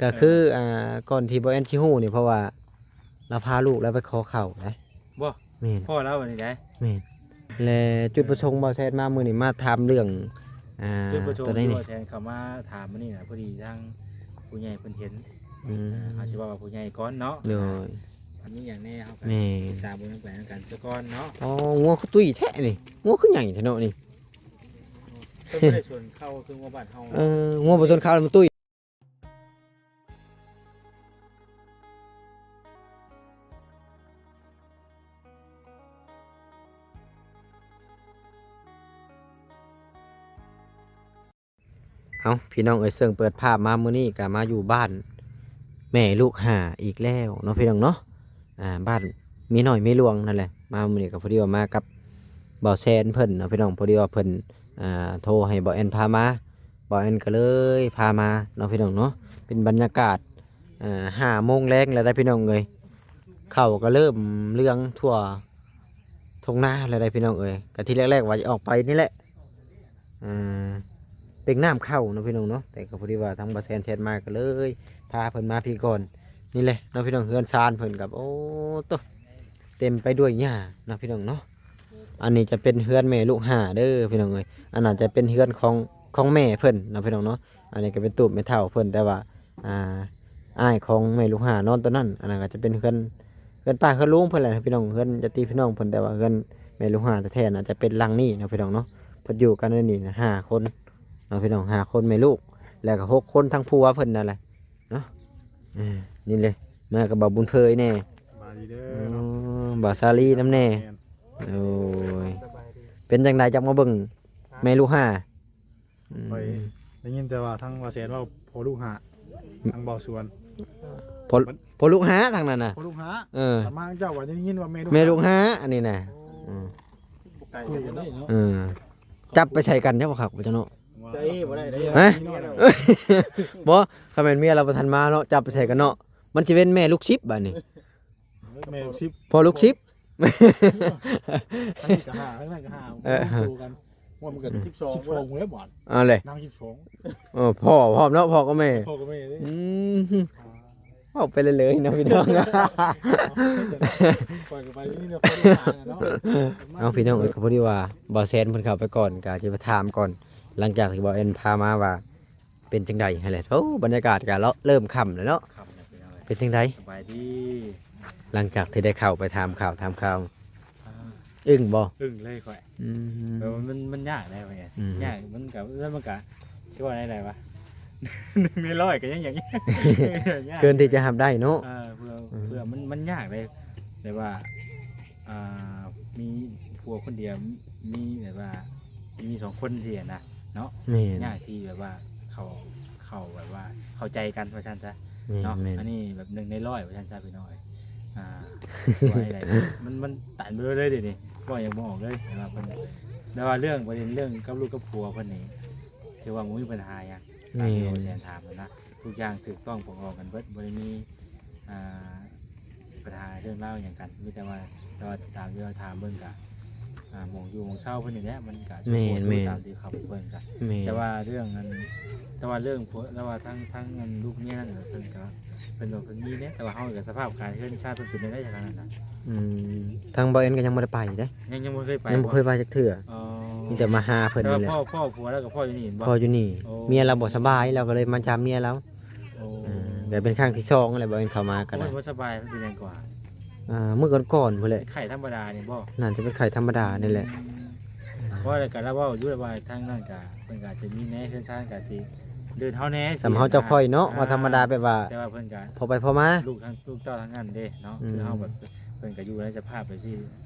ກໍຄື ເອີ ອ່າ ກ່ອນທີ່ບໍ່ແອນຊິຮູ້ນີ້ ເພາະວ່າລາວພາລູກລາວໄປຂໍເຂົ້າໄດ໋. ບໍ່? ແມ່ນ. ພໍ່ລາວອັນນີ້ໄດ໋. ແມ່ນ. ແລະ ຈຸດປະສົງບ່າວແຊນມາມື້ນີ້ ມາຖາມເລື່ອງ ອ່າ ຈຸດປະສົງ ຕົວໃດນີ້? ບ່າວແຊນເຂົ້າມາຖາມມື້ນີ້ນະ ພໍດີທາງຜູ້ໃຫຍ່ເພິ່ນເຫັນ. ອືມ. ອ່າ ເຮົາຊິເວົ້າວ່າຜູ້ໃຫຍ່ກ່ອນເນາະ. ໂດຍ. ອັນນີ້ຫຍັງແດ່ ເຮົາກໍ ແມ່ນ ຕິດຕາມເບິ່ງນຳກັນ ນຳກັນຊະກ່ອນເນາະ. ອໍ ງົວຄືຕຸ້ຍແທ້ນີ້ ງົວຄືໃຫຍ່ແທ້ເນາະນີ້. ເພິ່ນບໍ່ໄດ້ຊົນເຂົ້າຄືງົວບ້ານເຮົາ. ເອີ ງົວບໍ່ຊົນເຂົ້າແລ້ວມັນຕຸ້ຍ. ເອົ້າ ພີ່ນ້ອງເອີຍ ເຊິ່ງເປີດພາບມາມື້ນີ້ກໍມາຢູ່ບ້ານແມ່ລູກຫ້າອີກແລ້ວເນາະ ພີ່ນ້ອງເນາະ. ອ່າ ບ້ານເມຍນ້ອຍເມຍຫຼວງນັ້ນແຫຼະ. ມາມື້ນີ້ກໍພໍດີວ່າມາກັບບ່າວແຊນເພິ່ນເນາະ ພີ່ນ້ອງ. ພໍດີວ່າເພິ່ນ ອ່າ ໂທໃຫ້ບ່າວແອນພາມາ ບ່າວແອນກໍເລີຍພາມາເນາະ ພີ່ນ້ອງເນາະ. ເປັນບັນຍາກາດ ອ່າ ຫ້າໂມງແລງແລ້ວໄດ໋ ພີ່ນ້ອງເອີຍ. ເຂົ້າກໍເລີ່ມເຫຼືອງທົ່ວທົ່ງນາແລ້ວໄດ໋ ພີ່ນ້ອງເອີຍ. ກໍທີແລກໆວ່າຈະອອກໄປນີ້ແຫຼະ ອ່າ ເປັນນ້ຳເຂົ້າເນາະ ພີ່ນ້ອງເນາະ. ແຕ່ກໍພໍດີວ່າທາງບ່າວແຊນແຊດມາ ກໍເລີຍພາເພິ່ນມາພີ້ກ່ອນ. ນີ້ແຫຼະເນາະ ພີ່ນ້ອງ ເຮືອນຊານເພິ່ນກໍ ໂອ້ໂຕ ເຕັມໄປດ້ວຍຫຍ້າເນາະ ພີ່ນ້ອງເນາະ. ອັນນີ້ຈະເປັນເຮືອນແມ່ລູກຫ້າເດີ ພີ່ນ້ອງເອີຍ. ອັນນັ້ນຈະເປັນເຮືອນຂອງ ຂອງແມ່ເພິ່ນເນາະ ພີ່ນ້ອງເນາະ. ອັນນີ້ກໍເປັນຕູບແມ່ເຖົ້າເພິ່ນ ແຕ່ວ່າ ອ່າ ອ້າຍຂອງແມ່ລູກຫ້ານອນຕົວນັ້ນ. ອັນນັ້ນກໍຈະເປັນເຮືອນ ເຮືອນປ້າເຮືອນລຸງເພິ່ນແຫຼະ ພີ່ນ້ອງ ເຮືອນຍາດຕິພີ່ນ້ອງເພິ່ນ. ແຕ່ວ່າເຮືອນແມ່ລູກຫ້າແທ້ໆນະ ຈະເປັນຫຼັງນີ້ເນາະ ພີ່ນ້ອງເນາະ. ເພິ່ນຢູ່ກັນໃນນີ້ຫ້າຄົນເນາະ ພີ່ນ້ອງ ຫ້າຄົນແມ່ລູກ ແລ້ວກໍຫົກຄົນທັງຜົວເພິ່ນນັ້ນແຫຼະເນາະ. ເອີ ນີ້ເລີຍ ມາກັບບ່າວບຸນເຜີຍແດ່ ສະບາຍດີເດີ ອໍ ເນາະ ບ່າວສາລີນຳແດ່. ແມ່ນ. ໂອ້ຍ ສະບາຍດີ. ເປັນຈັ່ງໃດ ຈັກມາເບິ່ງແມ່ລູກຫ້າ? ອືມ ຂ້ອຍໄດ້ຍິນແຕ່ວ່າທາງບ່າວແຊນເວົ້າພໍ່ລູກຫ້າ ທາງບ່າວສວນ ພໍ່ ພໍ່ລູກຫ້າທາງນັ້ນນະ ພໍ່ລູກຫ້າ. ເອີ ມາເຈົ້າວ່າໄດ້ຍິນວ່າແມ່ລູກ ແມ່ລູກຫ້າ ອັນນີ້ນະ. ໂອ້ ອືມ ບໍ່ໄກກັນເນາະ. ເອີ ຈັບໄປໃສ່ກັນ ເຈົ້າບໍ່ຄັກບໍ່ຈັກເນາະ. ໃຈບໍ່ໄດ້ເດ້ ຮະ ເມຍລາວ ບໍ່ ຄັນແມ່ນເມຍລາວບໍ່ທັນມາເນາະ ຈັບໄປໃສ່ກັນເນາະ. ມັນຊິເປັນແມ່ລູກສິບບາດນີ້ ແມ່ລູກສິບ ພໍ່ລູກສິບ. ທາງນີ້ກໍຫ້າ ທາງນັ້ນກໍຫ້າ ເອີ ໂຕກັນ ວ່າມັນກໍ ອືມ ສິບສອງ ສິບສອງແລ້ວບາດ. ເອົາແຫຼະ ນາງສິບສອງ. ເອີ ພໍ່ພ້ອມເນາະ ພໍ່ກັບແມ່ ພໍ່ກັບແມ່ເດ້. ອືມ ອ່າ ເວົ້າໄປເລື້ອຍໆເນາະ ພີ່ນ້ອງ. ຂ້ອຍກໍໄປນີ້ແຫຼະ ພໍ່ລູກຫ້າເນາະ. ເອົາ ພີ່ນ້ອງເອີຍ ກໍພໍດີວ່າບ່າວແຊນເພິ່ນເຂົ້າໄປກ່ອນ ກໍຈະໄປຖາມກ່ອນ ຫຼັງຈາກທີ່ບ່າວແອນພາມາວ່າ ເປັນຈັ່ງໃດຫັ້ນແຫຼະ. ໂອ້ ບັນຍາກາດກໍເລີ່ມຄ່ຳແລ້ວເນາະ. ຄ່ຳແລ້ວພີ່ນ້ອງເອີຍ. ເປັນຈັ່ງໃດ? ສະບາຍດີ. ຫຼັງຈາກທີ່ໄດ້ເຂົ້າໄປຖາມຂ່າວ ຖາມຂ່າວ ອ່າ ອຶ້ງບໍ່? ອຶ້ງເລີຍຂ້ອຍ. ອືມ ແບບວ່າມັນ ມັນຍາກໄດ໋ ອືມ ຍາກ. ມັນກໍ ແລ້ວມັນກໍ ຊິວ່າແນວໃດວະ ໜຶ່ງໃນຮ້ອຍກໍຍັງ ຍັງ ຍາກ ເກີນທີ່ຈະຮັບໄດ້ເນາະ. ເອີ ເພື່ອ ອືມ ເພື່ອມັນ ມັນຍາກເດ້ ແບບວ່າ ອ່າ ມີຜົວຄົນດຽວ ມີແບບວ່າ ມີສອງຄົນຊີ້ນະເນາະ. ແມ່ນ. ຍາກທີ່ແບບວ່າເຂົາ ເຂົາແບບວ່າເຂົ້າໃຈກັນວ່າຊັ້ນຊະເນາະ. ແມ່ນໆ. ອັນນີ້ແບບໜຶ່ງໃນຮ້ອຍວ່າຊັ້ນຊະ ພີ່ນ້ອງເອີຍ. ອ່າ ວ່າໃດໆ ມັນ ມັນຕັນໄປເລີຍເດນີ້ ເວົ້າຫຍັງບໍ່ອອກເລີຍ. ແຕ່ວ່າເພິ່ນ ແຕ່ວ່າເລື່ອງ ປະເດັນເລື່ອງກັບລູກກັບຜົວເພິ່ນນີ້ ຖືວ່າບໍ່ມີບັນຫາຫຍັງ. ແມ່ນ. ຕາມທີ່ບ່າວແຊນຖາມນະ ທຸກຢ່າງຖືກຕ້ອງປອງດອງກັນເບິດ ບໍ່ໄດ້ມີ ອ່າ ບັນຫາເລື່ອງລາວຫຍັງກັນ. ມີແຕ່ວ່າ ແຕ່ວ່າຕາມທີ່ເຮົາຖາມເບິ່ງກະ ອ່າ ໝ່ອງຢູ່ໝ່ອງເຊົາເພິ່ນນີ້ແຫຼະ ມັນກະ ແມ່ນໆ ຕາມທີ່ເຂົາໄປເບິ່ງກະ. ແມ່ນ. ແຕ່ວ່າເລື່ອງອັນ ແຕ່ວ່າເລື່ອງພວກ ແຕ່ວ່າທາງ ທາງອັນລູກເມຍນັ້ນ ເພິ່ນກະ ເພິ່ນກໍເພິ່ນມີແດ່ ແຕ່ວ່າເຮົາກໍສະພາບການເຮືອນຊານເພິ່ນເປັນຈັ່ງໃດທາງນັ້ນນະ? ອືມ ທາງບ່າວແອນກໍຍັງບໍ່ໄດ້ໄປເດ້. ຍັງ ຍັງບໍ່ເຄີຍໄປ ຍັງບໍ່ເຄີຍໄປຈັກເທື່ອ. ອໍ ມີແຕ່ມາຫາເພິ່ນນີ້ແຫຼະ. ພໍ່ ພໍ່ຜົວລາວກໍພໍ່ຢູ່ນີ້ບໍ່? ພໍ່ຢູ່ນີ້. ໂອ້ ເມຍລາວບໍ່ສະບາຍ ລາວກໍເລີຍມາຢາມເມຍລາວ. ໂອ້ ເອີ ກໍເປັນຄັ້ງທີສອງແລ້ວ ບ່າວແອນເຂົ້າມາກໍໄດ້. ບໍ່ສະບາຍ ມັນເປັນຫຍັງກວ່າ? ອ່າ ມື້ກ່ອນໆພຸ້ນແຫຼະ. ໄຂ້ທຳມະດານີ້ບໍ່? ໜ້າຈະເປັນໄຂ້ທຳມະດານີ້ແຫຼະ. ອືມ ເວົ້າແລ້ວກໍລາວເວົ້າຢູ່ວ່າທາງນັ້ນກໍ ເພິ່ນກໍອາດຈະມີແດ່ ເຮືອນຊານກໍຊິເດີນເຮົາແດ່ ສ່ຳເຮົາເຈົ້າຂ້ອຍເນາະ. ອ່າ ວ່າທຳມະດາແບບວ່າ ແຕ່ວ່າເພິ່ນກໍ ພໍໄປພໍມາ ລູກທັງ ລູກເຕົ້າທັງນັ້ນເດ້ເນາະ. ອືມ ຄືເຮົາແບບ ເພິ່ນກໍຢູ່ໃນສະພາບແບບຊີ້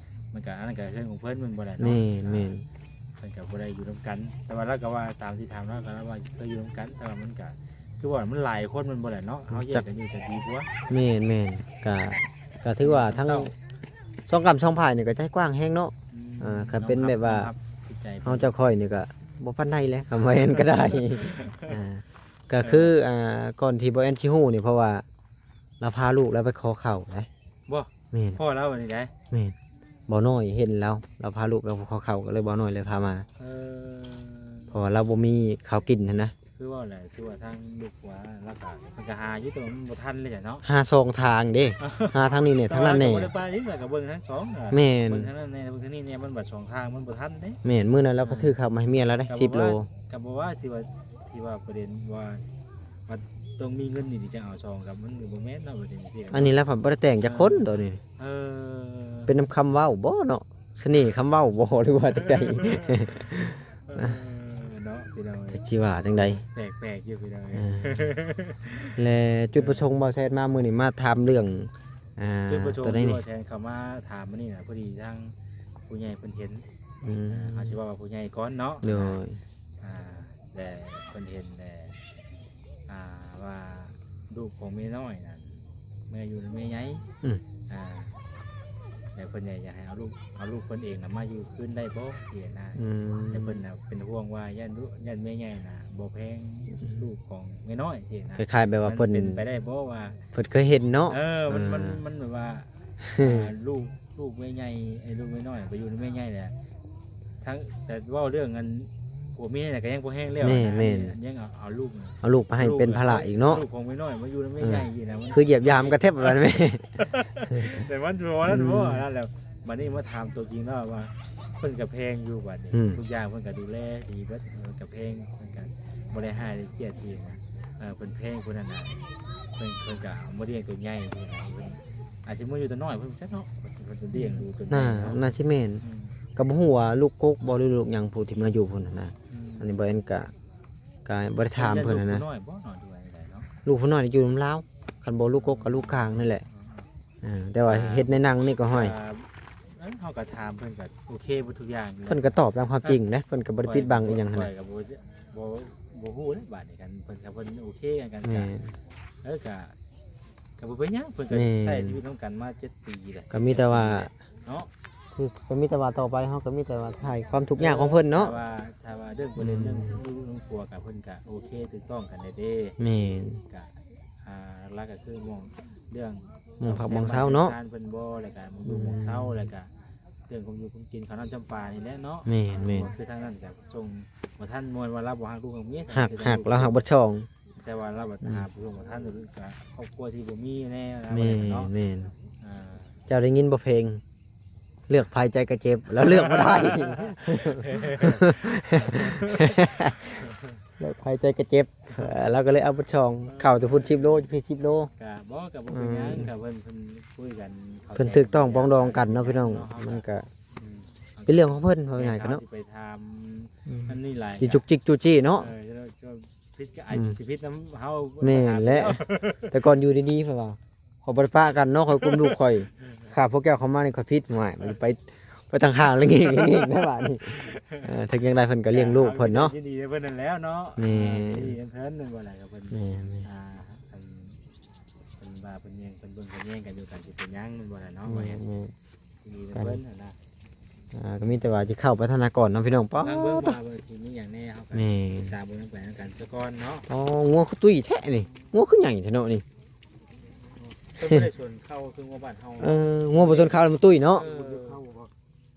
ມັນກໍ ອັນນັ້ນກໍເລື່ອງຂອງເພິ່ນ ແມ່ນບໍ່ລະເນາະ? ແມ່ນໆ. ເພິ່ນກໍບໍ່ໄດ້ຢູ່ນຳກັນ ແຕ່ວ່າລາວກໍວ່າ ຕາມທີ່ຖາມລາວກໍລາວວ່າກໍຢູ່ນຳກັນ ແຕ່ວ່າມັນກໍ ຄືວ່າມັນຫຼາຍຄົນ ແມ່ນບໍ່ລະເນາະ? ເຮົາແຍກກັນຢູ່ກໍດີກວ່າ. ແມ່ນໆ. ກໍ ກໍຖືວ່າທັງສອງກ້ຳສອງພາຍນີ້ກໍໃຈກວ້າງແຮງເນາະ. ອືມ ອ່າ ຄັນເປັນແບບວ່າ ເຮົາເຈົ້າຂ້ອຍນີ້ກໍບໍ່ປານໃດແຫຼະ ຄຳວ່າແມ່ນກໍໄດ້. ອ່າ ກໍຄື ອ່າ ກ່ອນທີ່ບ່າວແອນຊິຮູ້ນີ້ ເພາະວ່າລາວພາລູກລາວໄປຂໍເຂົ້າໄດ໋. ບໍ່? ແມ່ນ. ພໍ່ລາວອັນນີ້ໄດ໋? ແມ່ນ. ບ່າວນ້ອຍເຫັນລາວ ລາວພາລູກລາວໄປຂໍເຂົ້າ ກໍເລີຍບ່າວນ້ອຍເລີຍພາມາ. ເອີ ເພາະວ່າລາວບໍ່ມີເຂົ້າກິນຫັ້ນນະ. ຄືວ່າແຫຼະ ຄືວ່າທາງລູກຜົວລາວກໍ ເພິ່ນກໍຫາຢູ່ ແຕ່ວ່າມັນບໍ່ທັນເລີຍເນາະ ຫາສອງທາງເດ້ ຫາທາງນີ້ແດ່ ທາງນັ້ນແດ່ ກໍບໍ່ໄດ້ໄປ ແລ້ວກໍເບິ່ງທັງສອງ ແມ່ນ ເບິ່ງທາງນັ້ນແດ່ ເບິ່ງທາງນີ້ແດ່ ມັນບັດສອງທາງ ມັນບໍ່ທັນເດ້ ແມ່ນ ມື້ນັ້ນລາວກໍຊື້ເຂົ້າມາໃຫ້ເມຍລາວເດ້ ສິບໂລ ກໍບໍ່ວ່າ ທີ່ວ່າ ທີ່ວ່າປະເດັນວ່າ ວ່າຕ້ອງມີເງິນນີ້ ຈັ່ງເອົາສອງ ກໍມັນກໍບໍ່ແມ່ນເນາະ ປະເດັນທີ່ ອັນນີ້ລະ ເພິ່ນບໍ່ໄດ້ແຕ່ງຈັກຄົນ ເອີ ໂຕນີ້ ເອີ ເປັນນຳຄຳເວົ້າບໍ່ເນາະ ສະເໜ່ຄຳເວົ້າບໍ່ ຫຼືວ່າຈັ່ງໃດ ເອີ ເນາະ ພີ່ນ້ອງເອີຍ ຈັກຊິວ່າຈັ່ງໃດ ແປກໆຢູ່ ພີ່ນ້ອງເອີຍ ເອີ ແລະ ຈຸດປະສົງບ່າວແຊນມາມື້ນີ້ ມາຖາມເລື່ອງ ອ່າ ຈຸດປະສົງ ຕົວໃດນີ້ ທີ່ບ່າວແຊນເຂົ້າມາຖາມມື້ນີ້ນະ ພໍດີທາງຜູ້ໃຫຍ່ເພິ່ນເຫັນ ອືມ ອ່າ ເຮົາຊິເວົ້າວ່າຜູ້ໃຫຍ່ກ່ອນເນາະ ໂດຍ ອ່າ ແລະ ເພິ່ນເຫັນແລະ ອ່າ ວ່າລູກຂອງເມຍນ້ອຍນັ້ນ ເມືອຢູ່ນຳເມຍໃຫຍ່ ອືມ ອ່າ ແລະ ເພິ່ນຢາກໃຫ້ເອົາລູກ ເອົາລູກເພິ່ນເອງນະມາຢູ່ຄືນໄດ້ບໍ່ ຊີ້ນະ ອືມ ແລະ ເພິ່ນນະເປັນຫ່ວງວ່າຢ້ານລູກ ຢ້ານເມຍໃຫຍ່ນະບໍ່ແພງ ອືມ ລູກຂອງເມຍນ້ອຍ ຊີ້ນະ ຄ້າຍໆແບບວ່າເພິ່ນ ມັນເປັນໄປໄດ້ບໍ່ວ່າ ເພິ່ນເຄີຍເຫັນເນາະ ເອີ ມັນ ເອີ ມັນ ມັນແບບວ່າ ເອີ ອ່າ ລູກ ລູກເມຍໃຫຍ່ ເອີ ລູກເມຍນ້ອຍໄປຢູ່ນຳເມຍໃຫຍ່ແຫຼະ ທັງ ແຕ່ເວົ້າເລື່ອງອັນຜົວເມຍນະກໍຍັງບໍ່ແຮງແລ້ວ ແມ່ນ ນະ ແມ່ນ ຍັງເອົາ ເອົາລູກ ເອົາລູກໄປໃຫ້ເປັນພາລະອີກເນາະ ເອີ ລູກຂອງເມຍນ້ອຍມາຢູ່ນຳເມຍໃຫຍ່ ເອີ ຊີ້ນະ ມັນ ຄືຢຽບຢາມກະແທບວ່າແມ່ ແຕ່ມັນບໍ່ນັ້ນ ອືມ ບໍ່ອັນນັ້ນແຫຼະ ບັດນີ້ມາຖາມຕົວຈິງແລ້ວວ່າ ເພິ່ນກໍແພງຢູ່ບັດນີ້ ອືມ ທຸກຢ່າງເພິ່ນກໍດູແລດີເບິດ ເອີ ກໍແພງ ເພິ່ນກໍບໍ່ໄດ້ຮ້າຍໄດ້ກຽດ ຊີ້ນະ ເອີ ເພິ່ນແພງຜູ້ນັ້ນນະ ເພິ່ນ ເພິ່ນກໍເອົາມາລ້ຽງໂຕໃຫຍ່ ຊີ້ນະ ເພິ່ນ ອາດຊິມາຢູ່ແຕ່ນ້ອຍເພິ່ນຈັກເນາະ ເພິ່ນຈະລ້ຽງດູຈົນໃຫຍ່ເນາະ ໜ້າ ໜ້າຊິແມ່ນ ອືມ ກໍບໍ່ຮູ້ວ່າລູກກົກບໍ່ ຫຼືລູກຫຍັງ ຜູ້ທີ່ມາຢູ່ພຸ້ນນະ ອືມ ອັນນີ້ບໍ່ແອນກະ ກະບໍ່ໄດ້ຖາມເພິ່ນນະ ລູກຜູ້ນ້ອຍບໍ່ເນາະ ຫຼືວ່າຈັ່ງໃດເນາະ ລູກຜູ້ນ້ອຍຢູ່ນຳລາວ ຄັນບໍ່ລູກກົກກໍລູກກາງນັ້ນແຫຼະ ອືມ ເອີ ແຕ່ວ່າ ອ່າ ເຮັດໃນໜັງນີ້ກໍຫ້ອຍ ອ່າ ເອີ ເຮົາກໍຖາມເພິ່ນກໍໂອເຄເບິດທຸກຢ່າງຢູ່ ເພິ່ນກໍຕອບຕາມຄວາມຈິງເດ້ ຂ້ອຍ ເພິ່ນກໍບໍ່ໄດ້ປິດບັງອີ່ຫຍັງຫັ້ນ ຂ້ອຍກໍບໍ່ ບໍ່ ບໍ່ຮູ້ເດ້ ບາດນີ້ກັນ ເພິ່ນ ຖ້າເພິ່ນໂອເຄກັນ ແມ່ນ ກໍ ເອີ ກໍ ກໍບໍ່ເປັນຫຍັງ ເພິ່ນກໍ ແມ່ນ ໃຊ້ຊີວິດນຳກັນມາເຈັດປີແລ້ວ ກໍມີແຕ່ວ່າ ເນາະ ຄື ກໍມີແຕ່ວ່າຕໍ່ໄປເຮົາກໍມີແຕ່ວ່າຖ່າຍຄວາມທຸກຍາກຂອງເພິ່ນເນາະ ເອີ ຖ້າວ່າ ຖ້າວ່າເລື່ອງປະເດັນ ອືມ ເລື່ອງ ເລື່ອງຄອບຄົວກັບເພິ່ນກໍໂອເຄ ຖືກຕ້ອງກັນແລ້ວເດ້ ແມ່ນ ກໍ ອ່າ ຫຼັກໆກໍຄືໝ່ອງ ເລື່ອງ ໝ່ອງພັກໝ່ອງເຊົາເນາະ ເພິ່ນບໍ່ ແລ້ວກໍໝ່ອງຢູ່ ອືມ ໝ່ອງເຊົາ ແລ້ວກໍເລື່ອງຂອງຢູ່ຂອງກິນ ເຂົ້ານ້ຳຈຳປານີ້ແຫຼະເນາະ ແມ່ນໆ ຄືທາງນັ້ນກໍສົ່ງບໍ່ທັນ ບໍ່ແມ່ນວ່າລາວບໍ່ຮັກລູກຮັກເມຍ ຮັກ ຮັກ ລາວຮັກເບິດສອງ ແຕ່ວ່າລາວບັດ ອືມ ຫາຜູ້ຊົງບໍ່ທັນ ຫຼືກະຄອບຄົວທີ່ບໍ່ມີແນ່ ແມ່ນ ແມ່ນ ອ່າ ເຈົ້າໄດ້ຍິນບໍ່ເພງ ເລືອກໃຜໃຈກະເຈັບ ລາວເລືອກບໍ່ໄດ້ ເລືອກໃຜໃຈກະເຈັບ ເອີ ລາວກໍເລີຍເອົາເບິດສອງ ເອີ ເຂົ້າແຕ່ພຸ້ນສິບໂລ ພີ້ສິບໂລ ກະບໍ່ ກະບໍ່ເປັນຫຍັງ ເອີ ກະເພິ່ນ ເພິ່ນຄຸຍກັນ ເພິ່ນຖືກຕ້ອງປອງດອງກັນເນາະ ພີ່ນ້ອງ ເນາະ ມັນກະ ອືມ ເປັນເລື່ອງຂອງເພິ່ນ ເວົ້າງ່າຍໆ ເນາະ ຊິໄປຖາມ ອືມ ອັນນີ້ຫຼາຍ ຊິຈຸກຈິກຈູ້ຈີ້ເນາະ ເອີ ຜິດກໍອາດ ອືມ ຊິຜິດນຳເຮົາ ແມ່ນແຫຼະ ແຕ່ກ່ອນຢູ່ດີໆ ເພິ່ນວ່າ ຂ້ອຍບໍ່ໄດ້ປະກັນເນາະ ຂ້ອຍກຸມລູກຂ້ອຍ ຂ້າພວກເຈົ້າເຂົ້າມານີ້ຂ້ອຍຜິດ ຫວາຍ ມັນໄປ ໄປທາງຂ້າງລະແງງລະແງງແລ້ວບາດນີ້ ເອີ ເຖິງຈັ່ງໃດເພິ່ນກໍລ້ຽງລູກເພິ່ນເນາະ ຍິນດີນຳເພິ່ນນັ້ນແຫຼະເນາະ ແມ່ນ ອ່າ ຍິນດີນຳເພິ່ນນັ້ນບໍ່ໄດ້ກໍເພິ່ນ ແມ່ນໆ ອ່າ ເພິ່ນ ເພິ່ນວ່າເພິ່ນແຍງ ເພິ່ນເບິ່ງເພິ່ນແຍງກັນຢູ່ ກໍຊິເປັນຫຍັງແມ່ນບໍ່ລະເນາະ ແມ່ນໆ ຍິນດີນຳເພິ່ນຫັ້ນນະ ອ່າ ກໍມີແຕ່ວ່າຊິເຂົ້າໄປທາງໃນກ່ອນເນາະ ພີ່ນ້ອງ ປ້າ ເບິ່ງວ່າຊິມີຫຍັງແນ່ ເຮົາກໍ ແມ່ນ ຕາມເບິ່ງນຳກັນແລ້ວກັນສາກ່ອນເນາະ ອໍ ງົວຄືຕຸ້ຍແທ້ນີ້ ງົວຄືໃຫຍ່ແທ້ເນາະນີ້ ເພິ່ນບໍ່ໄດ້ຊົນເຂົ້າຄືງົວບ້ານເຮົາ ເອີ ງົວບໍ່ຊົນເຂົ້າແລ້ວມັນຕຸ້ຍເນາະ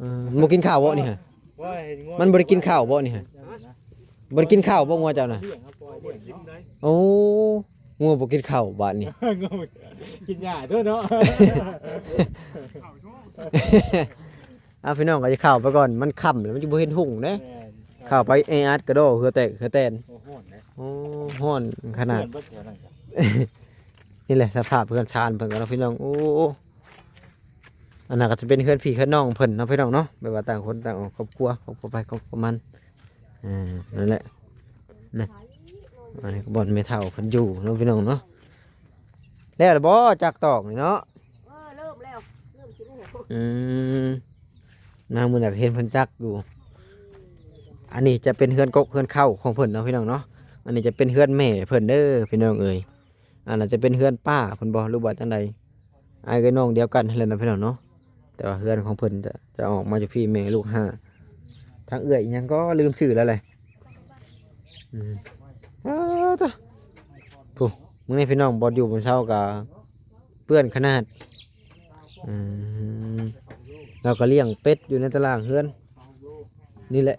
ເອີ ເອີ ບໍ່ກິນເຂົ້າບໍ່ນີ້ຮະ ມັນບໍ່ໄດ້ກິນເຂົ້າບໍ່ນີ້ຮະ ບໍ່ໄດ້ກິນເຂົ້າບໍ່ງົວເຈົ້ານະ ໂອ້ ງົວບໍ່ກິນເຂົ້າບາດນີ້ ກິນຫຍ້າໂຕເນາະ ເອົາ ພີ່ນ້ອງກໍຈະເຂົ້າໄປກ່ອນ ມັນຄ່ຳແລ້ວ ມັນຈະບໍ່ເຫັນຫຸ່ງເດ້ ແມ່ນ ເຂົ້າໄປແອອັດກະດໍ ເຫື່ອແຕກເຫື່ອແຕນ ໂອ້ ຮ້ອນເດ້ ໂອ້ ຮ້ອນຂະໜາດ ເພື່ອນເບິດແຖວນັ້ນ ນີ້ແຫຼະສະພາບເຮືອນຊານເພິ່ນກໍເນາະ ພີ່ນ້ອງ ໂອ້ ອັນນັ້ນກໍຈະເປັນເຮືອນພີ່ເຮືອນນ້ອງເພິ່ນເນາະ ພີ່ນ້ອງເນາະ ແບບວ່າຕ່າງຄົນຕ່າງອອກຄອບຄົວ ຄອບຄົວໃຜຄອບຄົວມັນ ອ່າ ນັ້ນແຫຼະ ນະ ອັນນີ້ກໍບ່ອນແມ່ເຖົ້າເພິ່ນຢູ່ເນາະ ພີ່ນ້ອງເນາະ ແລ້ວລະບໍ່ຈັກຕອກນີ້ເນາະ ເອີ ເລີ່ມແລ້ວ ເລີ່ມຊິແລ້ວ ອືມ ມາມື້ນັ້ນກໍເຫັນເພິ່ນຈັກຢູ່ ອັນນີ້ຈະເປັນເຮືອນກົກເຮືອນເຄົ້າຂອງເພິ່ນເນາະ ພີ່ນ້ອງເນາະ ອັນນີ້ຈະເປັນເຮືອນແມ່ເພິ່ນເດີ ພີ່ນ້ອງເອີຍ ອັນນັ້ນຈະເປັນເຮືອນປ້າເພິ່ນບໍ່ ຫຼືວ່າຈັ່ງໃດ ອ້າຍເອື້ອຍນ້ອງດຽວກັນຫັ້ນແຫຼະເນາະ ພີ່ນ້ອງເນາະ ແຕ່ວ່າເຮືອນຂອງເພິ່ນຈະ ຈະອອກມາຢູ່ພີ້ ແມ່ລູກຫ້າ ທາງເອື້ອຍອີ່ຫຍັງກໍລືມຊື່ແລ້ວແຫຼະ ອືມ ອ້າ ໂທ້ ມື້ນີ້ພີ່ນ້ອງ ບ່ອນຢູ່ບ່ອນເຊົາກໍເປື້ອນຂະໜາດ ອືມ ລາວກໍລ້ຽງເປັດຢູ່ໃນຕາລ່າງເຮືອນນີ້ແຫຼະ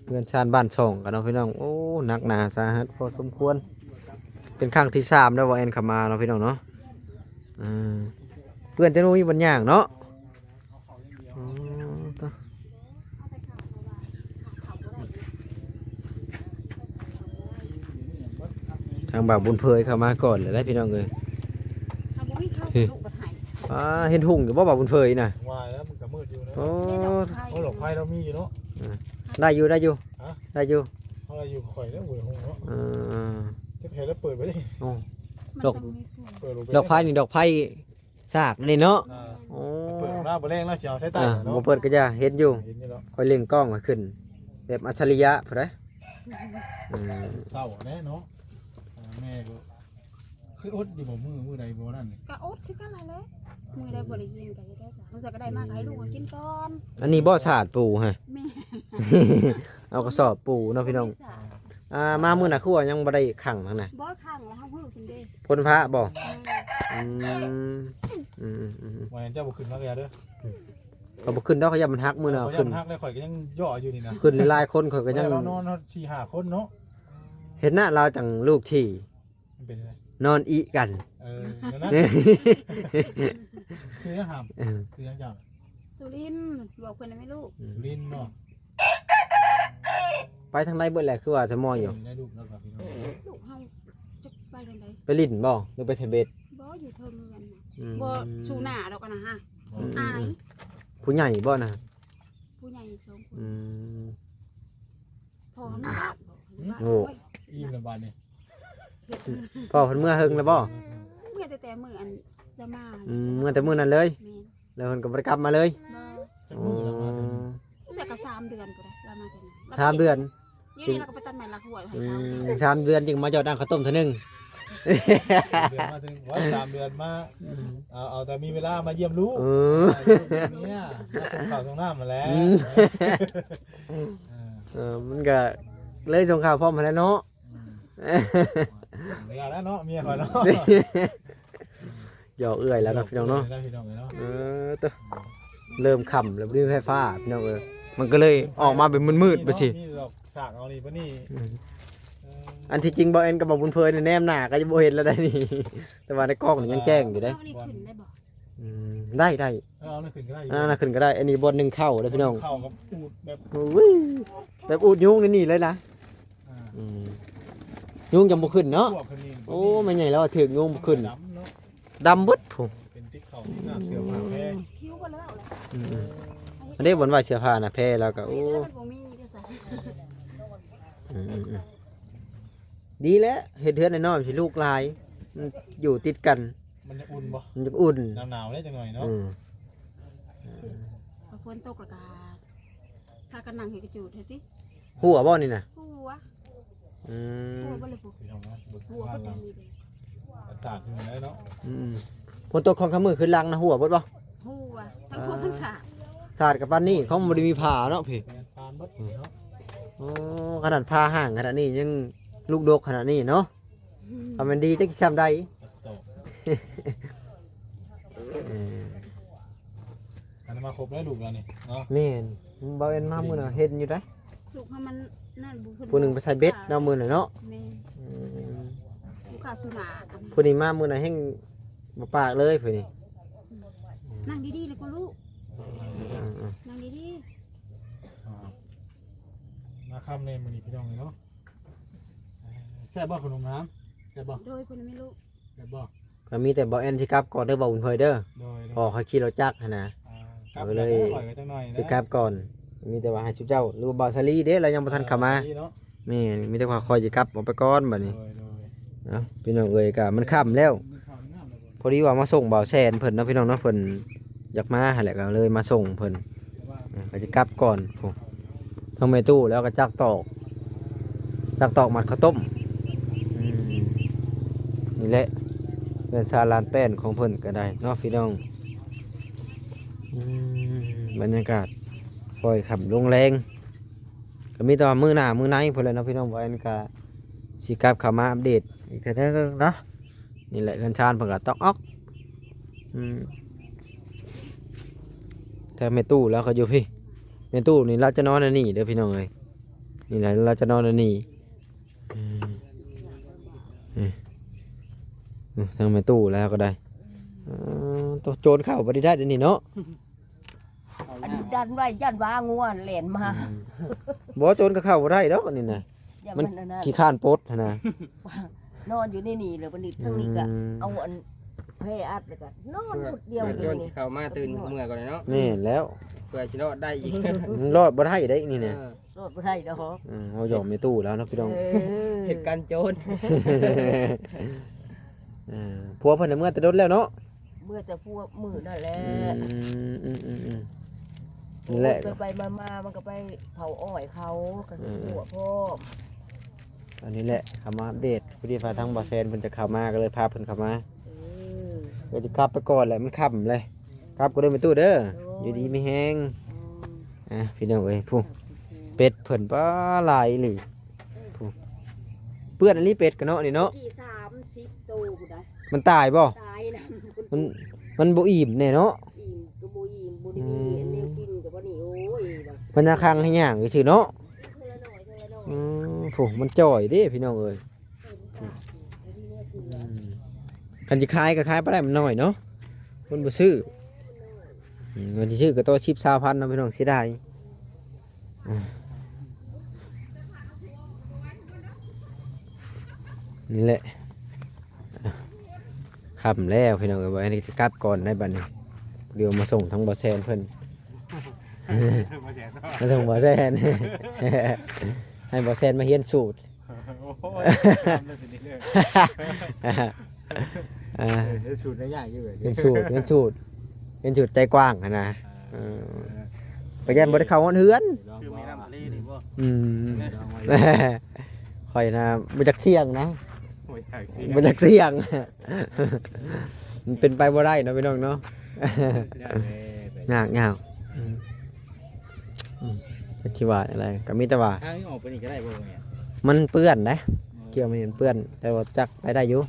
ເຮືອນຊານບ້ານຊ່ອງກັນເນາະພີ່ນ້ອງ. ໂອ້ ໜັກໜາສາຫັດພໍສົມຄວນ. ເປັນຄັ້ງທີສາມແລ້ວ ບໍ່ແອນເຂົ້າມາເນາະພີ່ນ້ອງເນາະ. ເອີ ເປື້ອນແຕ່ບໍ່ມີບ່ອນຍ່າງເນາະ. ອໍ ໂຕ ທາງບ່າວບຸນເຜີຍເຂົ້າມາກ່ອນແລ້ວໄດ໋ພີ່ນ້ອງເອີຍ. ເຮົາບໍ່ມີເຂົ້າ ເອີ ລູກບັດໃຫ້. ອ່າ ເຫັນຫຸ່ງຢູ່ບໍ່ບ່າວບຸນເຜີຍນະ? ວ່າແລ້ວມັນກໍມືດຢູ່ເນາະ. ໂອ້ ໂອ້ ດອກໄຟລາວມີຢູ່ເນາະ. ອ່າ ໄດ້ຢູ່ ໄດ້ຢູ່. ຮະ? ໄດ້ຢູ່. ເຮົາໄດ້ຢູ່ ຂ້ອຍແລ້ວຫຸ່ງເນາະ. ເອີ ຈັກໃຜລະເປີດໄວ້ເດ້. ໂອ້ ມັນຕ້ອງມີຜູ້ ດອກ ເປີດບໍ່ເປັນ ດອກໄຟນີ້ ດອກໄຟ ສາກນີ້ເນາະ. ອ່າ ໂອ້ ເປີດມາບໍ່ແລງແລ້ວ ຊິເອົາໃສ່ໃຕ້ ອ່າ ເນາະ. ບໍ່ເປີດກໍຢ່າ ເຫັນຢູ່ ເຫັນຢູ່ເນາະ. ຂ້ອຍເລັ່ງກ້ອງມາຂຶ້ນແບບອັດສະລິຍະພຸ້ນເດ້. ອືມ ເຊົ້າແລ້ວເນາະ. ອ່າ ແມ່ກໍຄືອົດຢູ່ບໍ່ ມື້ ມື້ໃດບໍ່ນັ້ນ? ກໍອົດຄືກັນຫັ້ນແຫຼະ. ມື້ໃດບໍ່ໄດ້ກິນກໍເຮັດໄດ້ຊະ. ມື້ໃດກໍໄດ້ມາກໍໃຫ້ລູກມາກິນກ່ອນ. ອັນນີ້ບໍ່ສາດປູຮະ? ແມ່ ເອົາກະສອບປູເນາະພີ່ນ້ອງ. ບໍ່ໄດ້ສາດ. ອ່າ ມາມື້ນະຄືວ່າຍັງບໍ່ໄດ້ຂັງຫັ້ນນະ? ບໍ່ຂັງແລ້ວ ເຮົາຮື້ຂຶ້ນເດ້. ພົ້ນພະບໍ່? ອືມ ອືມ ອືມ ອືມ ອືມ ວ່າເຈົ້າບໍ່ຂຶ້ນມາກະຢ່າເດີ. ຂ້ອຍບໍ່ຂຶ້ນດອກ ຂ້ອຍຢ້ານມັນຫັກ. ມື້ນະ ຂ້ອຍຢ້ານມັນຫັກແລ້ວ ຂ້ອຍກໍຍັງຍໍ້ຢູ່ນີ້ນະ. ຂຶ້ນຫຼາຍໆຄົນ ຂ້ອຍກໍຍັງ ຂ້ອຍເຮົານອນ ນອນສີ່ຫ້າຄົນເນາະ. ເຮັດນະ ລາວຈັ່ງລູກຖີ່. ມັນເປັນຈັ່ງໃດ? ນອນອີກກັນ. ເອີ ແນວນັ້ນ. ຊື່ຫຍັງຫຳ? ເອີ ຊື່ຫຍັງເຈົ້າ? ສຸລິນ. ບອກເພິ່ນໄດ້ໄໝລູກ? ອືມ ສຸລິນເນາະ. ໄປທາງໃດເບິດແຫຼະ ຄືວ່າສະໝໍຢູ່? ໄດ້ລູກແລ້ວກໍພີ່ນ້ອງ ລູກເຮົາຈັກໄປທາງໃດ? ໄປຫຼິ້ນບໍ່ ຫຼືໄປໃສ່ເບັດ? ບໍ່ ຢູ່ເທິງເຮືອນນະ. ອືມ ບໍ່ສູ່ໜ້າດອກຫັ້ນນະ. ອືມ ອາຍ. ຜູ້ໃຫຍ່ບໍ່ນະ? ຜູ້ໃຫຍ່ສອງຄົນ. ອືມ ພໍ່ເຮົາມີບ້ານບໍ່? ໂອ້ ໂອ້ຍ ອີ່ມແລ້ວບາດນີ້. ພໍ່ເພິ່ນເມືອເຫິງແລ້ວບໍ່? ເມືອແຕ່ ແຕ່ມື້ອັນຈະມາ. ອືມ ເມືອແຕ່ມື້ນັ້ນເລີຍ. ແມ່ນ. ແລ້ວເພິ່ນກໍບໍ່ໄດ້ກັບມາເລີຍ? ບໍ່. ຈັກມື້ລາວມາເທື່ອນີ້? ອໍ ແຕ່ກໍສາມເດືອນພຸ້ນແຫຼະ ລາວມາເທື່ອນີ້. ສາມເດືອນ? ດຽວນີ້ລາວກໍໄປຕັດໄມ້ລັກຫ້ວຍໃຫ້ເຂົາ. ອືມ ສາມເດືອນຈຶ່ງມາຢອດນ້ຳເຂົ້າຕົ້ມເທື່ອໜຶ່ງ. ສາມເດືອນມາເທື່ອໜຶ່ງ. ວ່າສາມເດືອນມາ ອືມ ເອົາ ເອົາແຕ່ມີເວລາມາຢ້ຽມລູກ. ເອີ ມາຢ້ຽມລູກເມຍ ມາສົ່ງເຂົ້າສົ່ງນ້ຳຫັ້ນແຫຼະ. ອືມ ເອີ ເອີ ມັນກໍເລີຍສົ່ງເຂົ້າພ້ອມຫັ້ນແຫຼະເນາະ. ອືມ ເມຍແລ້ວເນາະ ເມຍຂ້ອຍເນາະ. ຢອກເອື້ອຍແລ້ວເນາະພີ່ນ້ອງເນາະ. ຢອກເອື້ອຍແລ້ວພີ່ນ້ອງເອີຍເນາະ. ເອີ ເຕີ ເລີ່ມຄ່ຳແລ້ວ ບໍ່ມີໄຟຟ້າພີ່ນ້ອງເອີຍ. ມັນກໍເລີຍອອກມາເປັນມືດໆ ໄປຊິ ມີດອກສາກເອົານີ້ປະນີ້. ອືມ ເອີ ອັນທີ່ຈິງບໍ່ແອນກັບບໍ່ບຸນເຜີຍນີ້ ແນມໜ້າກໍຍັງບໍ່ເຫັນແລ້ວໄດ໋ນີ້ ແຕ່ວ່າໃນກ້ອງນີ້ຍັງແຈ້ງຢູ່ເດ້. ເອົານີ້ຂຶ້ນໄດ້ບໍ່? ອືມ ໄດ້ ໄດ້. ເອີ ເອົານັ້ນຂຶ້ນກໍໄດ້ຢູ່ ເອົານັ້ນຂຶ້ນກໍໄດ້. ອັນນີ້ບ່ອນໜຶ່ງເຂົ້າເດ້ພີ່ນ້ອງ. ເຂົ້າກັບອູດແບບ ໂອ້ຍ ແບບອູດຍຸງໃນນີ້ເລີຍນະ. ອ່າ ອືມ ຍຸງຍັງບໍ່ຂຶ້ນເນາະ. ພວກເພິ່ນນີ້ ໂອ້ ແມ່ໃຫຍ່ລາວຖືກຍຸງບໍ່ຂຶ້ນ ດຳເນາະ ດຳເບິດພຸ້ນ. ເປັນຕິດເຂົ້າຕິດນ້ຳ ເສື້ອຜ້າແພ ຜິວບໍ່ແລ້ວແຫຼະ. ອືມໆ ອັນນີ້ບ່ອນໄວ້ເສື້ອຜ້ານະ ແພລາວກໍ ໂອ້ ເຮັດແລ້ວມັນບໍ່ມີເດ້ຊະ. ອືມໆໆ ດີແລ້ວ ເຮັດເຮືອນນ້ອຍໆ ຊິລູກຫຼາຍ ມັນຢູ່ຕິດກັນ ມັນຈະອຸ່ນບໍ່? ມັນຈະອຸ່ນ ໜາວໆເດ້ຈັກໜ້ອຍເນາະ. ອືມ ພໍຝົນຕົກແລ້ວກໍພາກັນນັ່ງເຮັດກະຈູດເຮັດຕິ. ຮົ່ວບໍ່ນີ້ນະ? ຮົ່ວ. ອືມ ຮົ່ວເບິດເລີຍພຸ້ນ. ຮົ່ວເບິດເລີຍເດ້. ອາກາດຢູ່ແລ້ວເນາະ. ອືມ ຝົນຕົກຄ່ອນຂ້າມມື້ຄືຫຼັງນະ ຮົ່ວເບິດບໍ່? ຮົ່ວ ທັງຮົ່ວທັງສາດ. ສາດກໍປານນີ້ ເຂົາບໍ່ໄດ້ມີຜ້າເນາະພີ້. ແມ່ນ ປານເບິດເນາະ. ໂອ້ ຂະໜາດຜ້າຫ້າງຂະໜາດນີ້ ຍັງລູກດົກຂະໜາດນີ້ເນາະ. ອືມ ຖ້າແມ່ນດີຈັກຊິຊ່ຳໃດ. ເອີ ອັນນັ້ນມາຄົບແລ້ວລູກລາວນີ້ເນາະ. ແມ່ນ ບ່າວແອນມາມື້ນະ ເຫັນຢູ່ໃດ໋. ລູກເຮົາມັນນັ້ນ ຜູ້ໜຶ່ງໄປໃສ່ເບັດເນາະມື້ນັ້ນເນາະ. ແມ່ນ. ອືມ ລູກຄ້າສຸນາ ຜູ້ນີ້ມາມື້ນະແຮ່ງບໍ່ປາກເລີຍຜູ້ນີ້. ອືມ ນັ່ງດີໆ ແລ້ວກໍລູກ. ອືມໆ ນັ່ງດີໆ. ອ່າ ມາຄ່ຳແນ່ມື້ນີ້ພີ່ນ້ອງເອີຍເນາະ. ແຊບບໍ່ຂະໜົມນ້ຳ? ແຊບບໍ່? ໂດຍ ເພິ່ນມີລູກ ແມ່ນບໍ່? ກໍມີແຕ່ບ່າວແອນຊິກັບກ່ອນເດີ ບ່າວບຸນເຜີຍເດີ. ໂດຍໆ ພໍ່ຂ້ອຍຂີ່ລົດຈັກຫັ້ນນະ. ອ່າ ກັບ ກໍເລີຍ ຂ້ອຍກໍຈັກໜ້ອຍນະ ຊິກັບກ່ອນ. ມີແຕ່ວ່າໃຫ້ຊຸມເຈົ້າ ຫຼືວ່າບ່າວສາລີເດ້ ລາວຍັງບໍ່ທັນເຂົ້າມາ. ບ່າວສາລີເນາະ. ແມ່ນ ມີແຕ່ວ່າຂ້ອຍຊິກັບອອກໄປກ່ອນບັດນີ້. ໂດຍໆ ເອົ້າ ພີ່ນ້ອງເອີຍ ກໍມັນຄ່ຳແລ້ວ. ພໍດີວ່າມາສົ່ງບ່າວແສນເພິ່ນເນາະ ພີ່ນ້ອງເນາະ ເພິ່ນຢາກມາຫັ້ນແຫຼະ ກໍເລີຍມາສົ່ງເພິ່ນ. ເອີ ກໍຈະກັບກ່ອນພຸ້ນ. ທາງແມ່ຕູ້ແລ້ວກໍຈັກຕອກ ຈັກຕອກໝັດເຂົ້າຕົ້ມ. ອືມ ນີ້ແຫຼະ ເຮືອນຊານລານແປ້ນຂອງເພິ່ນກໍໄດ້ເນາະ ພີ່ນ້ອງ. ອືມ ບັນຍາກາດຄ່ອຍຄ່ຳລົງແລງ ກໍມີແຕ່ວ່າມື້ໜ້າມື້ໃນພຸ້ນແຫຼະເນາະ ພີ່ນ້ອງ. ບ່າວແອນກໍຊິກັບເຂົ້າມາອັບເດດອີກເທື່ອໜຶ່ງເນາະ. ນີ້ແຫຼະ ເຮືອນຊານເພິ່ນກໍຕອກອອກ. ອືມ ແຕ່ແມ່ຕູ້ລາວກໍຢູ່ພີ້. ແມ່ຕູ້ນີ້ລາວຈະນອນອັນນີ້ເດີພີ່ນ້ອງເອີຍ. ນີ້ແຫຼະ ລາວຈະນອນອັນນີ້. ເອີ ເອີ ເອີ ທາງແມ່ຕູ້ແລ້ວກໍໄດ້. ເອີ ໂຕ ໂຈນເຂົ້າບໍ່ໄດ້ໄດ້ນີ້ເນາະ. ອັນນີ້ດັນໄວ້ຢ້ານວ່າງົວແລ່ນມາ. ອືມ ບໍ່ ໂຈນກໍເຂົ້າບໍ່ໄດ້ດອກອັນນີ້ນະ. ມັນ ມັນອັນນັ້ນ ຂີ້ຄ້ານປົດຫັ້ນນະ. ນອນຢູ່ໃນນີ້ແລ້ວ ບັດນີ້ທາງນີ້ກໍ ອືມ ເອົາອັນແພອັດ ແລ້ວກໍນອນ ເພື່ອ ຄົນດຽວ ເພື່ອໂຈນຊິເຂົ້າມາຕື່ນເມື່ອກ່ອນເນາະ. ແມ່ນແລ້ວ ເພື່ອຊິລອດໄດ້ອີກ. ລອດບໍ່ໄດ້ເດ້ນີ້ນະ. ເອີ ລອດບໍ່ໄດ້ດອກ. ອືມ ເຮົາຢອກແມ່ຕູ້ແລ້ວເນາະພີ່ນ້ອງ. ເອີ ເຮັດການໂຈນ. ເອີ ຜົວເພິ່ນນະເມືອແຕ່ດົນແລ້ວເນາະ. ເມື່ອແຕ່ພວກມື້ນັ້ນແຫຼະ. ອືມ ອືມ ອືມ ອືມ ນີ້ແຫຼະ ໄປໆມາໆ ມັນກໍໄປເຜົາອ້ອຍເຂົາ ກໍ ເອີ ຫົວພ້ອມ. ອັນນີ້ແຫຼະ ເຂົ້າມາອັບເດດ ພໍດີວ່າທາງບໍ່ແຊນເພິ່ນຈະເຂົ້າມາ ກໍເລີຍພາເພິ່ນເຂົ້າມາ. ເອີ ກໍຈະກັບໄປກ່ອນແຫຼະ ມັນຄ່ຳແລ້ວ. ກັບກ່ອນເດີແມ່ຕູ້ເດີ. ໂດຍ ຢູ່ດີມີແຮງ. ອືມ ອ່ະ ພີ່ນ້ອງເອີຍ ຜູ້ ເປັດເພິ່ນ ປາ ຫຼາຍອີ່ຫຼີ. ຜູ້ ເປື້ອນອີ່ຫຼີເປັດກໍເນາະນີ້ເນາະ. ກີ້ສາມສິບໂຕພຸ້ນນະ. ມັນຕາຍບໍ່? ຕາຍນະ. ມັນ ມັນບໍ່ອີ່ມແນ່ເນາະ. ອີ່ມກໍບໍ່ອີ່ມ ບໍ່ໄດ້ມີ ອືມ ອັນແນວກິນກໍບໍ່ນີ້. ໂອ້ຍ ມັນຍາຄັງໃຫ້ຍ່າງຊື່ເນາະ. ເທື່ອລະໜ້ອຍ ເທື່ອລະໜ້ອຍ. ອືມ ຜູ້ ມັນຈ່ອຍເດ້ພີ່ນ້ອງເອີຍ. ອືມ ຄັນຊິຂາຍກໍຂາຍບໍ່ໄດ້ ມັນນ້ອຍເນາະ ຄົນບໍ່ຊື້. ອືມ ຄັນຊິຊື້ກໍຕໍ່ສິບ ຊາວພັນເນາະພີ່ນ້ອງ ເສຍດາຍ. ອ່າ ນີ້ແຫຼະ ຄ່ຳແລ້ວພີ່ນ້ອງເອີຍ ອັນນີ້ຈະກັບກ່ອນໄດ້ບັດນີ້. ດຽວມາສົ່ງທາງບໍ່ແຊນເພິ່ນ ມາສົ່ງບໍ່ແຊນ ມາສົ່ງບໍ່ແຊນ ໃຫ້ບໍ່ແຊນມາຮຽນສູດ. ໂອ້ຍ ງາມເລີຍ ເປັນເລື່ອງ ອ່າ ເອີ ເປັນສູດໄດ້ຍາກຢູ່ເວີຍ ເປັນສູດ ເປັນສູດ ເປັນສູດໃຈກວ້າງຫັ້ນນະ. ອ່າ ເອີ ເອີ ກໍຢ້ານບໍ່ໄດ້ເຂົ້າຮອດເຮືອນ ຄືແມ່ນ້ຳທະເລນີ້ບໍ່? ອືມ ຂ້ອຍນະບໍ່ຈັກສ່ຽງນະ ບໍ່ຢາກສ່ຽງ ບໍ່ຢາກສ່ຽງ. ມັນເປັນໄປບໍ່ໄດ້ເນາະພີ່ນ້ອງເນາະ ຍາກແດ່. ຍາກ ຍາກ ອືມ ອືມ ຈັກຊິວ່າແນວໃດ ກໍມີແຕ່ວ່າ ທາງນີ້ອອກໄປນີ້ກໍໄດ້ບໍ່ແມ່? ມັນເປື້ອນເດ້ ເອີ ກ່ຽວມັນເປື້ອນ ແຕ່ວ່າຈັກໄປໄດ້ຢູ່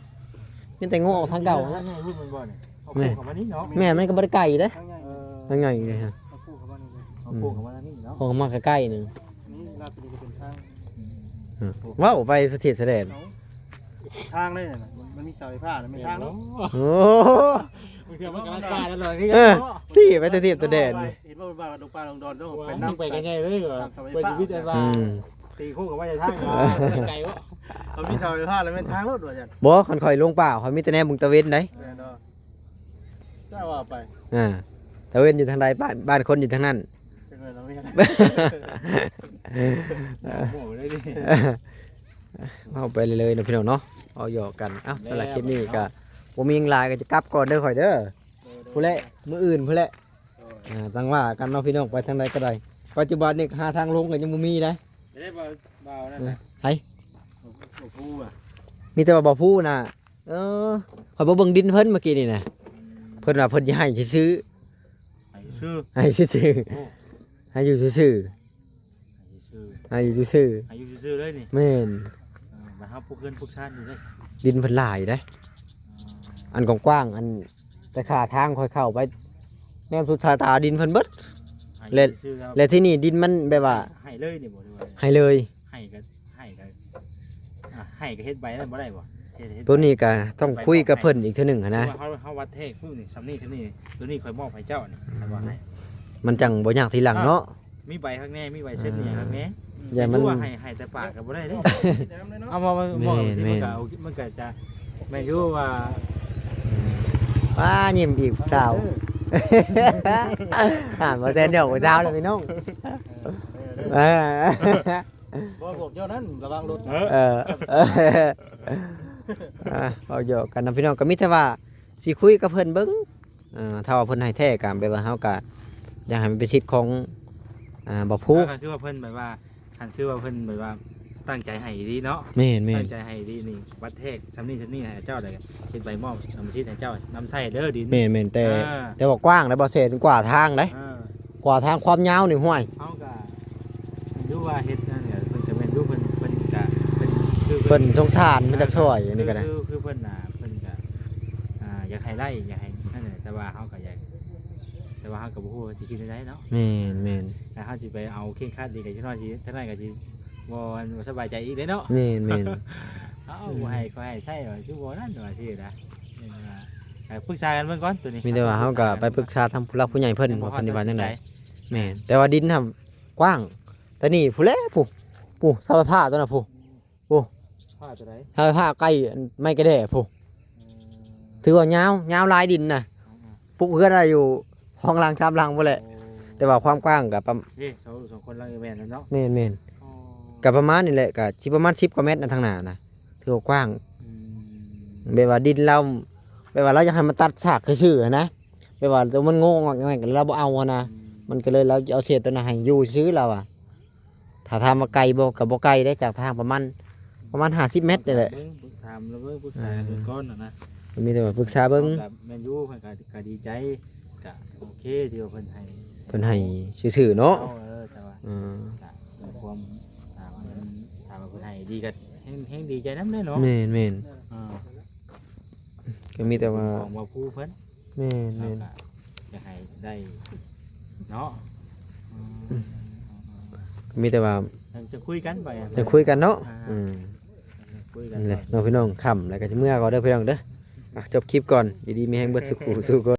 ມີແຕ່ງູອອກທາງເກົ່າຫັ້ນແຫຼະ. ທາງໃຫຍ່ພຸ້ນແມ່ນບໍ່ນີ້? ເອົາໂຄ້ງເຂົ້າມານີ້ເນາະ. ແມ່ນ ມັນກໍບໍ່ໄດ້ໄກເດ້ ທາງໃຫຍ່ ເອີ ທາງໃຫຍ່ນີ້ຮະ. ເອົາໂຄ້ງເຂົ້າມາທາງນີ້ເນາະ ອືມ ໂຄ້ງເຂົ້າມາທາງນີ້ເນາະ. ເພາະມັນກໍໃກ້ໜຶ່ງ ນີ້ລາດໄປນີ້ກໍເປັນທາງ ອືມ ເວົ້າໄປສະເທດສະແດນ ເອົ້າ ທາງເລີຍນະ ມັນມີເສົາໄຟຟ້ານະ ແມ່ນທາງເນາະ. ໂອ້ ບາງເທື່ອມັນກໍລັດຊາດອະລ່ອຍຄືກັນເນາະ. ເອີ ຊີ້ໄປແຕ່ເທບແຕ່ແດນ ເຫັນວ່າເພິ່ນວ່າລົງປ່າລົງດອນເນາະ ໄປນຳ ໄປກັນໃຫຍ່ເລີຍວ່າ ໄປຊີວິດອັນວ່າ ອືມ ຕີໂຄ້ງກັບວ່າທາງ ໄກບໍ່? ເຂົາມີເສົາໄຟຟ້າແລ້ວແມ່ນທາງໂລດວ່າຊັ້ນ. ບໍ່ ຄັນຂ້ອຍລົງປ່າ ຂ້ອຍມີແຕ່ແນມເບິ່ງຕາເວັນໃດ໋. ແມ່ນເນາະ ເຈົ້າວ່າໄປ ອ່າ ຕາເວັນຢູ່ທາງໃດ ບ້ານ ບ້ານຄົນຢູ່ທາງນັ້ນ. ຈັກໜ້ອຍລະແມ່ນ ເວົ້າໄປເລີຍໆເນາະພີ່ນ້ອງເນາະ ເວົ້າຫຍອກກັນ. ເອົ້າ ສຳລັບຄລິບນີ້ກໍບໍ່ມີຫຍັງຫຼາຍ ກໍຈະກັບກ່ອນເດີຂ້ອຍເດີ ໂດຍໆ ພຸ້ນແຫຼະ ມື້ອື່ນພຸ້ນແຫຼະ. ໂດຍ ອ່າ ຈັ່ງວ່າກັນເນາະພີ່ນ້ອງ ໄປທາງໃດກໍໄດ້. ປັດຈຸບັນນີ້ຫາທາງລົງກໍຍັງບໍ່ມີເດ້. ໄດ້ບໍ່ ບ່າວນັ້ນນະ ໃຜ? ບໍ່ ບໍ່ຮູ້ວ່າ ມີແຕ່ວ່າບໍ່ຮູ້ນະ. ເອີ ຂ້ອຍມາເບິ່ງດິນເພິ່ນເມື່ອກີ້ນີ້ນະ ອືມ ເພິ່ນວ່າເພິ່ນຊິໃຫ້ຊື່ໆ ໃຫ້ຊື່ ໃຫ້ຊື່ໆ ໂອ້ ໃຫ້ຢູ່ຊື່ໆ ໃຫ້ຊື່ໆ ໃຫ້ຢູ່ຊື່ໆ ໃຫ້ຢູ່ຊື່ໆເລີຍນີ້. ແມ່ນ ເອີ ບັດເຮົາປຸກເຮືອນປຸກຊານຢູ່ເດ້ ດິນເພິ່ນຫຼາຍເດ້. ເອີ ອັນກວ້າງໆ ອັນແຕ່ຂ້າງທາງຂ້ອຍເຂົ້າໄປ ແນມສຸດສາຍຕາດິນເພິ່ນເບິດ ໃຫ້ ແລະ ຊື່ໆ ແລ້ວ ແລະທີ່ນີ້ດິນມັນແບບວ່າ ໃຫ້ເລີຍນີ້ບໍ່ ຫຼືວ່າ ໃຫ້ເລີຍ ໃຫ້ກໍ ໃຫ້ກໍ ອ່າ ໃຫ້ກໍເຮັດໃບນັ້ນບໍ່ໄດ້ບໍ່? ເຮັດ ເຮັດ ໂຕນີ້ກໍຕ້ອງຄຸຍກັບເພິ່ນອີກເທື່ອໜຶ່ງຫັ້ນນະ. ຄືວ່າເຮົາ ເຮົາວັດແທກຜູ້ນີ້ ສ່ຳນີ້ ສ່ຳນີ້ ໂຕນີ້ຂ້ອຍມອບໃຫ້ເຈົ້ານີ້ ຄັນວ່າໃຫ້ ມັນຈັ່ງບໍ່ຍາກທີຫຼັງເນາະ. ອ່າ ມີໃບຄັກແນ່ ມີໃບເຊັນນີ້ ອ່າ ຄັກແນ່ ຢ່າມັນ ຄືວ່າໃຫ້ ໃຫ້ແຕ່ປາກກໍບໍ່ໄດ້ເດ້. ເອົາມາ ມາ ມາ ແມ່ນ ມັນກໍ ມັນກໍຈະ ແມ່ນຢູ່ວ່າ ປ້າ ຍິ້ມອີກສາວ ອ່າ ບໍ່ແຊນຫຍອກຜູ້ສາວແລ້ວພີ່ນ້ອງ. ເອີ ເອີ ບໍ່ບອກເຈົ້ານັ້ນ ລະວັງລົດ. ເອີ ເອີ ອ່າ ເວົ້າຫຍອກກັນນະພີ່ນ້ອງ ກໍມີແຕ່ວ່າຊິຄຸຍກັບເພິ່ນເບິ່ງ. ເອີ ຖ້າວ່າເພິ່ນໃຫ້ແທ້ກໍແບບວ່າເຮົາກໍຢາກໃຫ້ມັນເປັນສິດຂອງ ອ່າ ບໍ່ພູ. ກໍຄືວ່າເພິ່ນແບບວ່າ ຄັນຄືວ່າເພິ່ນແບບວ່າຕັ້ງໃຈໃຫ້ອີ່ຫຼີເນາະ. ແມ່ນໆ ຕັ້ງໃຈໃຫ້ອີ່ຫຼີນີ້ ວັດແທກຊ່ຳນີ້ຊ່ຳນີ້ໃຫ້ເຈົ້າ ແລ້ວເຮັດໃບມອບກຳມະສິດໃຫ້ເຈົ້ານຳໃຊ້ເດີດິນ. ແມ່ນໆ ແຕ່ ອ່າ ແຕ່ວ່າກວ້າງນະ ບໍ່ແສນ ກວ້າງທາງເດ້. ອ່າ ກວ້າງທາງຄວາມຍາວນີ້ ຫ້ວຍ ເຮົາກໍ ຫຼືວ່າເຮັດນັ້ນກໍ ເພິ່ນກໍແມ່ນຢູ່ ເພິ່ນ ເພິ່ນກໍ ເພິ່ນ ເພິ່ນສົງສານ ເພິ່ນຢາກຊ່ອຍ ອັນນີ້ກໍໄດ້ ຄື ຄື ຄືເພິ່ນນະ ເພິ່ນກໍ ອ່າ ຢາກໃຫ້ໄດ້ ຢາກໃຫ້ນັ້ນແຫຼະ ແຕ່ວ່າເຮົາກໍຢາກ ແຕ່ວ່າເຮົາກໍບໍ່ຮູ້ວ່າຊິຄິດແນວໃດເນາະ. ແມ່ນໆ ແຕ່ເຮົາຊິໄປເອົາເຄັ່ງຄັດອີກກໍຊິນ້ອຍ ຊິ ທາງນັ້ນກໍຊິ ບໍ່ ອັນ ບໍ່ສະບາຍໃຈອີກເດ້ເນາະ. ແມ່ນໆ ເອົາ ບໍ່ໃຫ້ ຂໍໃຫ້ໃຊ້ວ່າ ຄືບໍ່ນັ້ນວ່າຊີ້ນະ. ແມ່ນວ່າ ໃຫ້ປຶກສາກັນເບິ່ງກ່ອນໂຕນີ້ ມີແຕ່ວ່າເຮົາກໍໄປປຶກສາທາງຜູ້ຫຼັກຜູ້ໃຫຍ່ເພິ່ນ ວ່າເພິ່ນຊິວ່າຈັ່ງໃດ. ແມ່ນ ແຕ່ວ່າດິນຫັ້ນກວ້າງ ແຕ່ນີ້ພຸ້ນແຫຼະ ຜູ້ ຜູ້ເສົາໄຟຟ້າຕົວນັ້ນຜູ້ ຜູ້ ຟ້າຕົວໃດ? ເສົາໄຟຟ້າໃກ້ໄມ້ກະແດພຸ້ນ ອືມ ຖືວ່າຍາວ ຍາວຫຼາຍດິນນະ ອືມ ປຸກເຮືອນໄດ້ຢູ່ສອງຫຼັງສາມຫຼັງພຸ້ນແຫຼະ. ໂອ້ ແຕ່ວ່າຄວາມກວ້າງກໍປະມານ ເດ້ ສອງ ສອງຄົນຫຼັງແມ່ນແລ້ວເນາະ. ແມ່ນໆ ອໍ ກໍປະມານນີ້ແຫຼະ ກໍຊິປະມານສິບກວ່າແມັດນະ ທາງໜ້ານະ ຖືວ່າກວ້າງ. ອືມ ແບບວ່າດິນລາວ ແບບວ່າລາວຢາກໃຫ້ມັນຕັດສາກຊື່ໆນະ ແບບວ່າໂຕມັນໂງ່ງອກແງກ ລາວບໍ່ເອົາຫັ້ນນະ. ອືມ ມັນກໍເລີຍ ລາວຈະເອົາເສດໂຕນັ້ນໃຫ້ຢູ່ຊື່ລາວອະ. ຖ້າຖາມວ່າໄກບໍ່ ກໍບໍ່ໄກເດ້ ຈາກທາງປະມານ ປະມານຫ້າສິບແມັດນີ້ແຫຼະ. ເບິ່ງ ປຶກຖາມລະເບິ່ງ ປຶກສາ ເອີ ເບິ່ງກ່ອນນະ. ກໍມີແຕ່ວ່າປຶກສາເບິ່ງ ກໍແມ່ນຢູ່ ເພິ່ນກໍ ກໍດີໃຈ ກໍໂອເຄ ທີ່ວ່າເພິ່ນໃຫ້ ເພິ່ນໃຫ້ຊື່ໆເນາະ. ເອີ ແຕ່ວ່າ ເອີ ກໍເປັນຄວາມ ຖ້າວ່າເພິ່ນ ຖ້າວ່າເພິ່ນໃຫ້ດີກໍແຮງ ແຮງດີໃຈນຳເດ້ເນາະ. ແມ່ນໆ ເອີ ກໍມີແຕ່ວ່າ ເປັນຂອງວ່າຜູ້ເພິ່ນ ແມ່ນໆ ເຮົາກໍຢາກໃຫ້ໄດ້ເນາະ. ອືມ ອືມ ກໍມີແຕ່ວ່າ ຍັງຈະຄຸຍກັນໄປ ຍັງຄຸຍກັນເນາະ. ອ່າ ອືມ ຍັງຄຸຍກັນ ນັ້ນແຫຼະເນາະພີ່ນ້ອງ ຄ່ຳແລ້ວກໍຊິເມືອກ່ອນເດີພີ່ນ້ອງເດີ. ອ່ະ ຈົບຄລິບກ່ອນ ຢູ່ດີມີແຮງເບິດສູ່ຄູ່ສູ່ຄົນ.